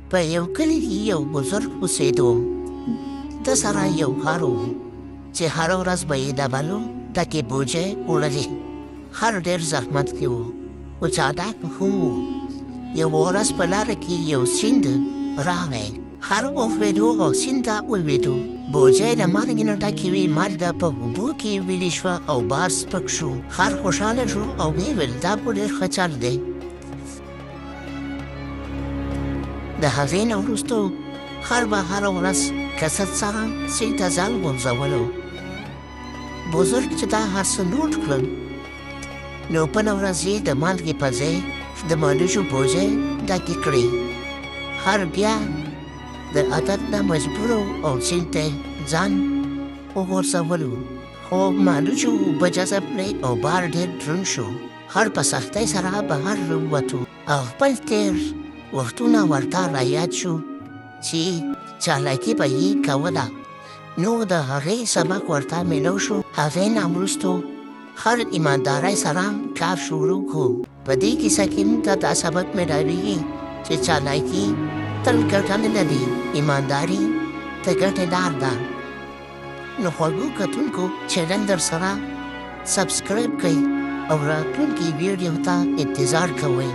په یو کلي کې یو بزرګ اوسېدو. ده سره یو خر و چې هره ورځ به یې د بلو ډکې بوجۍ وړلې. خر ډېر زحمت کې و، خو چالاک هم و. یوه ورځ په لاره کې یو سیند راغی. خر وښوېدو او سیند ته ولوېدو. بوجۍ له مالګې نه ډکې وې، مالګه په اوبو کې ویلې شوه او بار سپک شو. خر خوشحاله شو او ویې ویل دا خو ډېر ښه چل دی. د هغې نه وروسته خر به هره ورځ کسر سره سیند ته ځان غورځولو. بزرګ چې دا هر څه نوټ کړل، نو بله ورځ یې د مالګې په ځای د مالوچو بوجۍ ډکې کړې. خر بیا د عادت نه مجبور او سیند ته ځان وغورځولو، خو مالوچو اوبه جذب کړې او بار ډېر دروند شو. خر په سختۍ سره بهر ووتو او خپل تېر وختونه ورته رایاد شو چې چالاکي به یې کوله. نو د هغې سبق ورته میلو شو. هغې نه وروسته خر ایماندارۍ سره کار شروع کړو. په دې کیسه کې موږ ته دا سبق میلاویږي چې چالاکي تل ګټه نه لري، ایمانداري د ګټې لار ده. نو خوږو کتونکو، چینل درسره سبسکرایب کړئ او راتلونکي ویډیو ته انتظار کوئ.